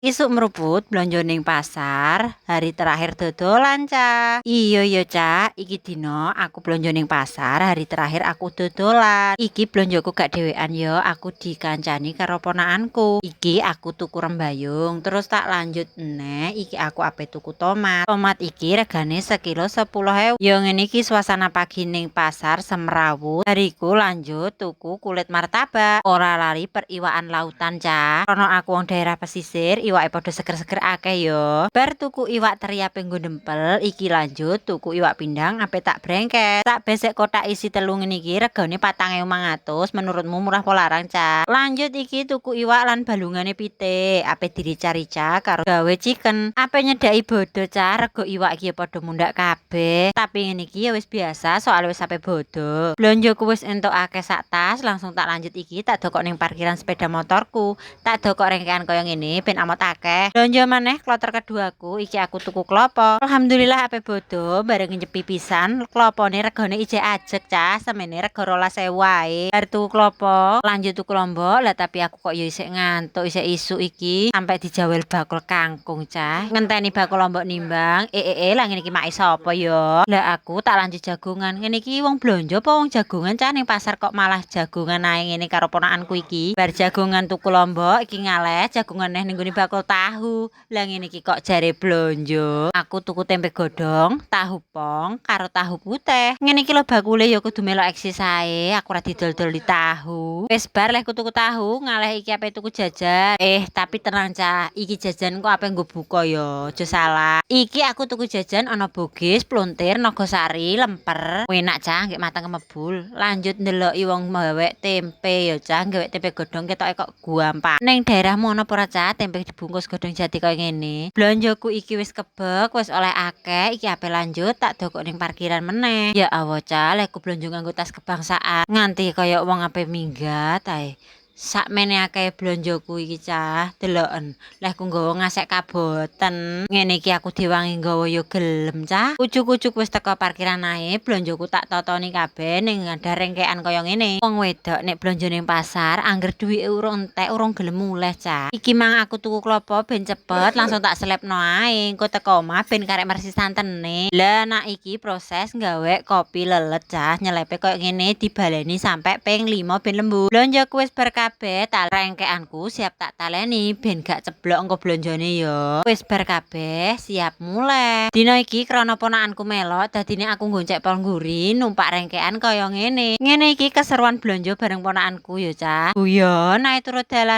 Isuk mruput blonjo ning pasar, hari terakhir dodolan, Cah. Iya ya, Cah, iki dina aku blonjo ning pasar, hari terakhir aku dodolan. Iki blonjoku gak dhewean ya, aku dikancani karo ponakanku. Iki aku tuku rembayung, terus tak lanjut eneh, iki aku ape tuku tomat. Tomat iki regane sekilo 10.000. Ya ngene iki suasana pagi ning pasar semrawut. Bar iku lanjut tuku kulit martabak. Ora lali periwakan lautan, Cah. Rono aku wong daerah pesisir, iwake padha seger-seger akeh ya. Bar tuku iwak teri ape nggo ndempel, iki lanjut tuku iwak pindang ape tak brengket. Sak besek kotak isi telu ngene iki regane 4.500, menurutmu murah apa larang, Cah? Lanjut iki tuku iwak lan balungane pitik, ape dirica-rica karo gawe chicken. Ape nyedaki bodo, Cah, rego iwak iki ya padha mundak kabeh. Tapi ngene iki ya wis biasa, soalnya wis ape bodo. Blonjoku wis entuk akeh sak tas, langsung tak lanjut iki tak dokok ning parkiran sepeda motorku. Tak dokok rengkean kaya ngene ben amot akeh. Blonjo maneh kloter keduaku, iki aku tuku klopo. Alhamdulillah ape bodo, bareng nyepi pisan, klopone regane ijek ajeg, Cah, semene rega 12.000 wae. Bar tuku klopo, lanjut tuku lombok, lah tapi aku kok ya isih ngantuk, isih isuk iki, sampai dijawel bakul kangkung, Cah. Ngenteni bakul lombok nimbang, eh eh eh lah ngene iki make sapa ya? Lah aku tak lanjut jagongan. Ngene iki wong blonjo apa wong jagongan, Cah, ning pasar kok malah jagongan ae ngene karo ponakanku iki. Bar jagongan tuku lombok, iki ngaleh jagongan neh ning nggone bakul tahu. Lah ngene iki kok jare blonjo. Aku tuku tempe godhong, tahu pong, karo tahu putih. Ngene iki lho bakule ya kudu melok eksis ae, aku ora didol-doli tahu. Wis bar lehku tuku tahu, ngaleh iki ape tuku jajan. Eh, tapi tenang, Cah, iki jajan kok ape nggo buka ya, aja salah. Iki aku tuku jajan ana bogis, plontir, nogosari, lemper. Enak, Cah, nggih mateng kemebul. Lanjut ndeloki wong gawek tempe ya, Cah, gawek tempe godhong ketoke kok gampang. Ning daerahmu ana apa ora, Cah, tempe dibungkus godhong jati kaya ngene? Blonjoku iki wis kebek, wis oleh akeh, iki ape lanjut tak dokok ning parkiran meneh. Ya Allah, Cah, lehku blonjo nganggo tas kebangsaan nganti kaya wong ape minggat ae. Sakmene akeh blonjoku iki, Cah, deloken. Lehku nggawa ngasek kaboten. Ngene iki aku diwangi nggawa ya gelem, Cah. Ujug-ujug wis teko parkiran ae, blonjoku tak totoni kabeh ning ada rengkean kaya ngene. Wong wedok nek blonjo ning pasar, angger duwike urung entek urung gelem mulih, Cah. Iki mang aku tuku klopo ben cepet, langsung tak selepno ae. Engko teko omah ben karek mersi santene. Lah nak iki proses nggawe kopi lelet, Cah, nyelepe koyo ngene dibaleni sampe ping 5 ben lembut. Blonjoku wis bar kabeh, tak rengkeanku siap tak taleni ben gak ceblok engko blonjone ya. Wis bar kabeh, siap mulih. Dina iki krana ponakanku melok, dadine aku nggoncek pol ngguri numpak rengkean kaya ngene. Ngene iki keseruan blonjo bareng ponakanku ya, Cah. Guyon ae turut dalan.